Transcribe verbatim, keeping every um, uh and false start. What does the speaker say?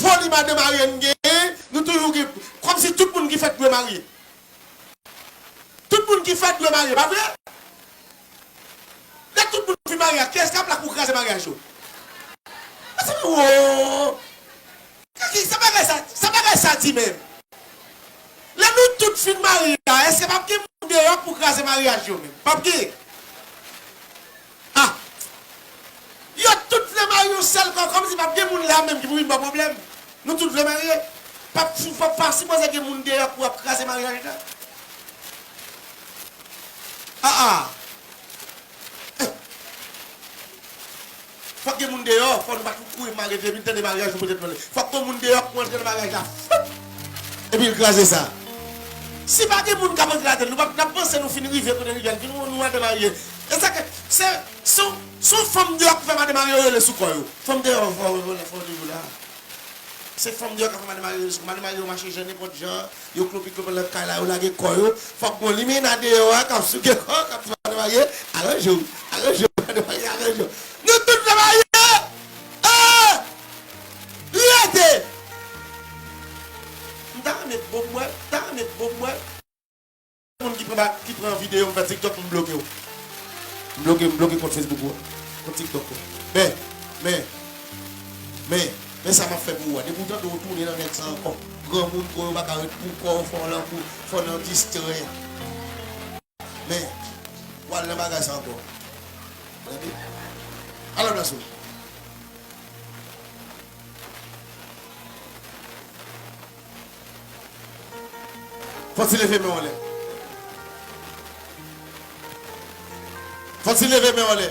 vòlè madan marye n genyen, nou toujou gen, kòmsi tout moun ki fèt dwe marye. Tout moun ki fèt dwe marye, pa vre? Lè tout moun fin marye, kiyès k ap la pou kraze maryaj yo? Mezanmi, wo! Sa ki, sa bagay sa, sa bagay sa di menm? Lè nou tout fin marye la, èske p ap gen moun deyò pou kraze maryaj yo menm? P ap gen? Ah! Yo tout vle marye yon sèl kò, kòmsi p ap gen moun la menm ki pou vin ba pwoblèm. Nou tout vle marye. P ap, p ap pa sipoze gen moun deyò pou ap kraze maryaj la. Ah, ah. Fòk gen moun deyò, fò nou pa tou kouri marye, depi n tande maryaj, nou pote plen. Fòk gen moun deyò pou antre nan maryaj la. Foup! Epi l kraze sa. Si pa gen moun k ap antre ladann, nou p ap, n ap panse nou fin rive kote n rive a, nou fin nou, nou madan marye. E sa ke, se, se, se yon fanm deyò ki fè madan marye yo rele sou kò yo. Fanm deyò, fò, fò, fò, fò toujou la. Se fanm deyò k ap fè madan marye yo rele sou kò. Madan marye yo mache jan nenpòt jan, yo klopi klopi nan kay la, yo lage kò yo. Fòk gon limena deyò a k ap souke kò, k ap di madan marye, aranje w, aranje w, madan marye, aranje w. Nou tout vle marye! Eh! Rete! M ta renmen bon mwen, m ta renmen bon mwen. Moun ki pran, ki pran videyo m fè TikTok, m bloke w. M bloke, m bloke kont Facebook ou a. Kont TikTok ou. Men, men, men, men sa m ap fè pou ou a. Depi w tande w tounen nan nèg sa ankò. Granmoun ko yo pa ka ret pou kò w, fò w nan, fò w nan distrè. Men, w al nan bagay sa ankò. Tande? Al nan plas ou. Fò ti leve men w anlè. Fò ti leve men w anlè.